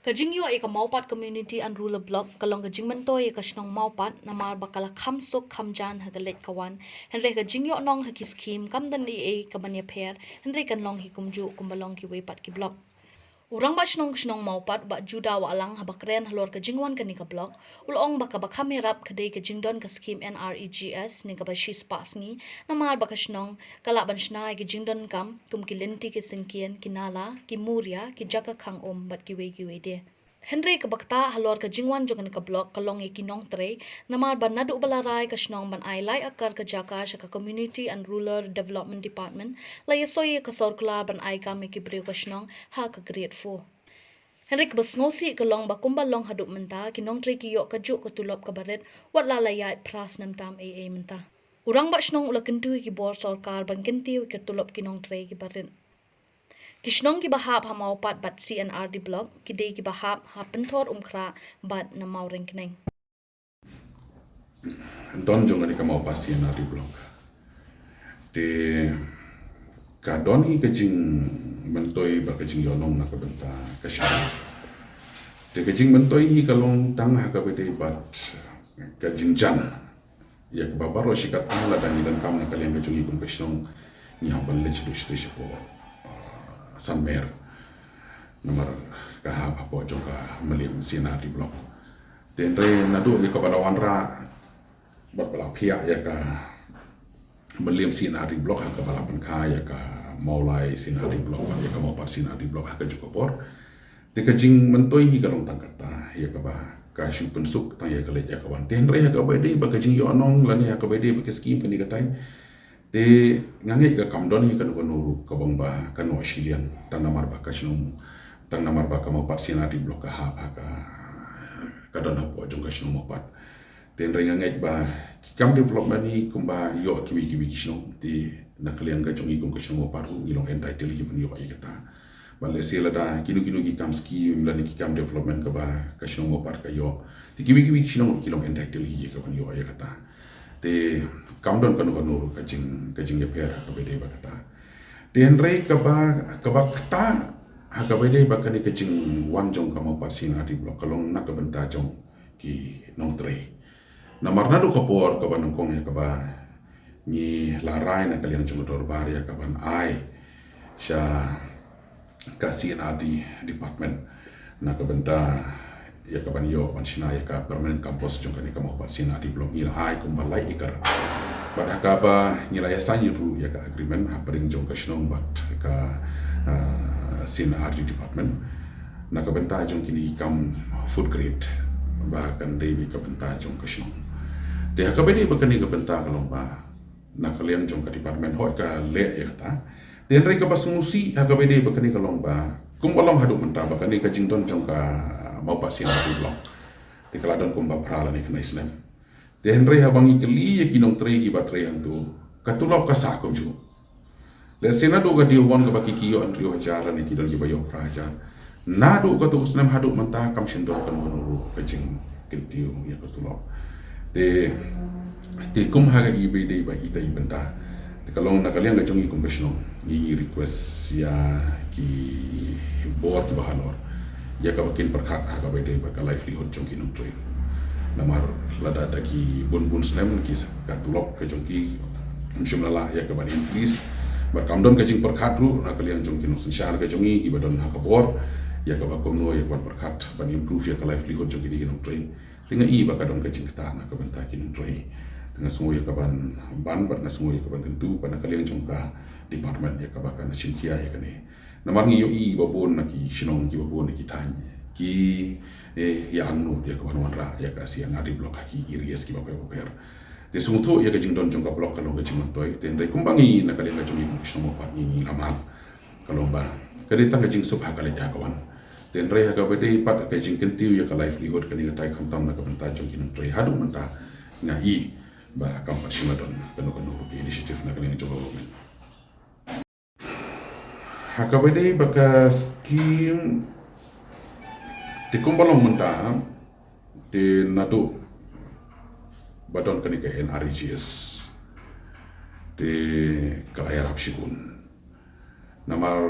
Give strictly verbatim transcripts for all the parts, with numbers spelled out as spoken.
Ka jingïoh ïa ka Mawpat Community and Rural Block ka long ka jingmyntoi ïa ka shnong Mawpat namar ba ka la kham suk kham jan ha ka leit ka wan. Hynrei ka jingïoh nong ha ki skhim kam don ei ei ka ban ïapher, hynrei kan long hi kumjuh kumba long kiwei pat ki block. U Rangbah Shnong ka shnong Mawpat, Bah Judah Wahlang, haba kren halor ka jingwan kane ka block, u la ong ba kaba kham ïarap ka dei ka jingdon ka skhim N R E G S ne kaba shispah sngi, namar ba ka shnong ka lah ban shna ïa ki jingdonkam kum ki lynti ki syngkien, ki nala, ki muria, ki jaka khang um bad kiwei kiwei de. Hynrei kaba ktah halor ka jingwan jong kane ka block ka long ïa ki nongtrei, namar ba naduh ba la rai ka shnong ban ai lai akar ka jaka sha ka Community and Rural Development Department, la ïasoi ïa ka circular ban ai kam ïa ki briew ka shnong ha ka grade four. Hynrei kaba sngewsih ka long ba kumba long haduh mynta, ki nongtrei ki ïoh kajuh ka tulop kaba rit, wat la la ïaid phra snem tam ei ei mynta. U Rangbah Shnong u la kyntu ïa ki bor sorkar ban kyntiew ïa ka tulop ki nongtrei kiba rit. Ki shnong kiba hap ha Mawpat bad C and R D Block ki dei kiba hap ha Pynthor Umkhrah bad na Mawryngkneng. Don jong kane ka Mawpat C and R D Block. Te ka don hi ka jingmyntoi bad ka jingïohnong na ka bynta ka shnong. Te ka jingmyntoi hi ka long tang ha kaba ïadei bad ka jingjan ïa kaba baroh shi katta lada ngi donkam na ka liang ka jong ngi kum ka shnong, ngi hap ban leit shaduh shatei shapoh, uh, Sanmer. Namar ka hap hapoh jong ka Mylliem C and R D Block. Te hynrei naduh ïa kaba la wanrah bad ba la phiah ïa ka Mylliem C and R D Block ha kaba la pynkha ïa ka Mawlai C and R D Block bad ïa ka Mawpat C and R D Block ha kajuh ka por. Te ka jingmyntoi hi ka long tang kata, ïa kaba ka shu pynsuk tang ïa ka leit ïa ka wan. Te hynrei ha kaba ïadei bad ka jingïohnong lane ha kaba ïadei bad ka skhim kane katai, te nga ngeit ka kam don hi kano kano ruh kaba ong ba ka noh shiliang, tang namar ba ka shnong, tang namar ba ka Mawpat C and R D Block ka hap ha ka, ka don hapoh jong ka shnong Mawpat. Te hynrei nga ngeit ba ki kam development hi kumba ïoh kiwei kiwei ki shnong, te na ka liang ka jong ngi kum ka shnong Mawpat ruh ngi long entitled hi ban ïoh ïa kata. Bad lehse lada kino kino ki kam skhim lane ki kam development kaba ka shnong Mawpat ka ïoh, te kiwei kiwei ki shnong ki long entitled hi ïa ka ban ïoh ïa kata. Te kam don kano kano ruh ka jing, ka jingïapher ha kaba ïadei bad kata. Te hynrei kaba, kaba ktah ha kaba ïadei bad kane ka jingwan jong ka Mawpat C and R D Block ka long na ka bynta jong ki nongtrei. Namar naduh ka por kaba nyngkong ïa kaba ngi la rai na ka liang jong ka dorbar ïa ka ban ai sha ka C and R D department na ka bynta ïa ka ban ïoh ban shna ïa ka permanent campus jong kane ka Mawpat C and R D Block, ngi la ai kumba lai acre. Bad ha kaba ngi la ïa sign ruh ïa ka agreement hapdeng jong ka shnong bad ka, ah, C and R D department na ka bynta jong kine ki kam food grade ba kan dei beit ka bynta jong ka shnong. Te ha kaba ïadei bad kane ka bynta ka long ba na ka liang jong ka department hooid ka leh ïa kata. Te hynrei kaba sngewsih ha kaba ïadei bad kane ka long ba kumba long haduh mynta ba kane ka jingdon jong ka Mawpat C and R D Block, te ka la don kumba phra lane khyndai snem. Te hynrei haba ngi kylli ïa ki nongtrei kiba trei hangto, ka tulop ka sah kumjuh. Lehse naduh ka dei won kaba ki, ki ïoh hynriew hajar lane ki don kiba ïoh phra hajar. Naduh katto ka snem haduh mynta kam shym don kano kano ruh ka jingkyntiew ïa ka tulop. Te, te kum ha kaba ïadei bad ita i bynta, te ka long na ka liang ka jong ngi kum ka shnong, ngi, ngi request ïa ki bor kiba halor ïa kaba kin pyrkhat ha kaba ïadei bad ka livelihood jong ki nongtrei. Namar lada da ki bun bun snem ki sa, ka tulop ka jong ki ym shym la lah ïa ka ban increase. Bad kam don ka jingpyrkhat ruh na ka liang jong ki nongsynshar ka jong ngi kiba don ha ka bor ïa kaba kumno ïa ka ban pyrkhat ban improve ïa ka livelihood jong kine ki nongtrei. Te nga i ba ka don ka jingktah na ka bynta ki nongtrei. Te nga sngew ïa ka ban ban bad nga sngew ïa ka ban kyntu bad na ka liang jong ka department ïa kaba kan shim khia ïa kane. Namar ngi ïohi ba bun na ki shnong kiba bun na ki thaiñ ki, eh, ïa angnud ïa ka ban wanrah ïa ka C and R D Block ha ki areas kiba pher ba pher. Te sngewthuh ïa ka jingdon jong ka block ka long ka jingmyntoi. Te hynrei kumba ngi na ka liang ka jong ngi kum ki shnong Mawpat ngi, ngi la mad, ka long ba ka dei tang ka jingsuk ha ka leit ha ka wan. Te hynrei ha kaba ïadei bad ka jingkyntiew ïa ka livelihood kane katai khamtam na ka bynta jong ki nongtrei haduh mynta nga i ba kam pat shym la don kano kano ka initiative na ka liang jong ka government. Ha kaba ïadei bad ka skhim, te kumba long mynta, te naduh ba don kane ka N R E G S, te ka la ïarap shibun. Namar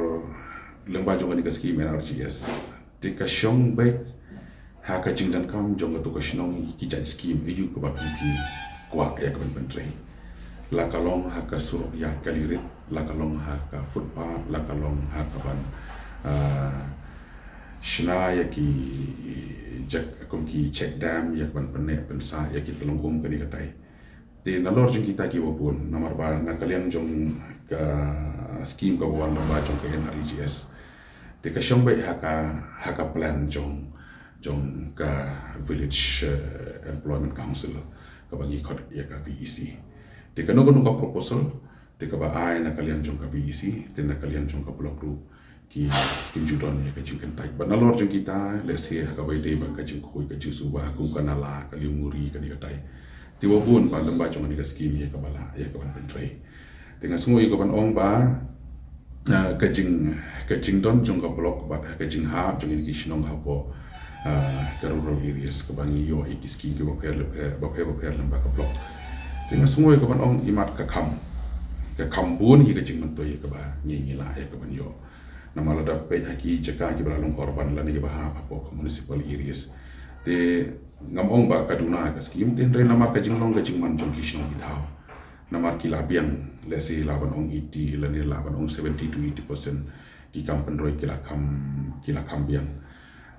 lyngba jong kane ka skhim N R E G S, Te ka shong beit ha ka jingdonkam jong kato ka shnong ïa ki jait skim ïa u kaba ki ki kwah ïa ka ban pyntrei. La ka long ha ka surok ïa ka lirit, la ka long ha ka footpath, la ka long ha ka ban, ah, shna ïa ki jak kum ki check dam ïa ka ban pynneh pynsah ïa ki tyllong um kane katai. Te nalor jong kita kiba bun, namar ba na ka liang jong ka skim kaba wan lyngba jong ka N R E G S. Te ka shong beit ha ka, ha ka plan jong, jong ka Village, eh, Employment Council, kaba ngi khot ïa ka V E C. Te kano kano ka proposal, te kaba ai na ka liang jong ka V E C, te na ka liang jong ka block ruh ki, kin ju don ïa ka jingkyntait. Bad nalor jong kita, let's say, ha kaba ïadei bad ka jingkhuid, ka jingsuba, kum ka nala, ka liengmuri, kane katai. Te wa bun ba lyngba jong kane ka skim ïa kaba lah ïa ka ban pyntrei. Te nga sngew ïa ka ban ong ba, ah, ka jing, ka jingdon jong ka block bad ka jinghap jong kine ki shnong hapoh, ah, ka rural areas kaba ngi ïoh ïa ki skim kiba pher bapher, bapher bapher lyngba ka block. Te nga sngew ïa ka ban ong imat ka kham, ka kham bun hi ka jingmyntoi ïa kaba ngi, ngi lah ïa ka ban ïoh. Namar lada peit ha ki jaka kiba la long urban lane kiba hap hapoh ka municipal areas, te ngam ong ba ka duna ka skim, te hynrei namar ka jinglong ka jingman jong ki shnong ki thaw. Namar ki la biang, let's say, lah ban ong eighty lane lah ban ong seventy to eighty percent ki kam pynroi ki la kham, ki la kham biang.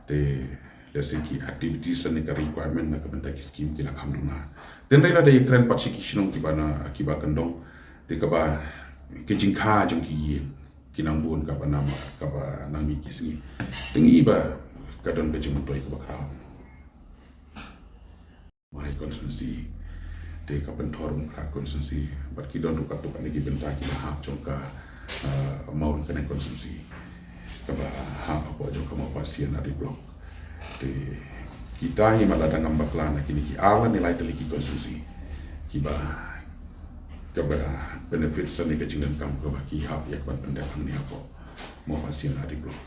Te let's say ki activities lane ka requirement na ka bynta ki skim ki la kham duna. Te hynrei lada ïakren pat sha ki shnong kiba na, kiba kyndong, te kaba, ki jingkha jong ki ïing ki nang bun kaba nam, kaba nang mih ki sngi. Te ngi ba ka don ka jingmyntoi kaba khraw. My constituency, te ka Pynthorumkhrah constituency, bad ki don ruh katto katne ki bynta kiba hap jong ka, ah, Mawryngkneng constituency, kaba hap hapoh jong ka Mawphah C and R D block. Te kita hi ma lada ngam bakla na kine ki ar lane lai tylli ki constituency kiba, kaba benefits lane ka jingdonkam kaba ki hap ïa ka ban pyndep hangne hapoh Mawphah C and R D block.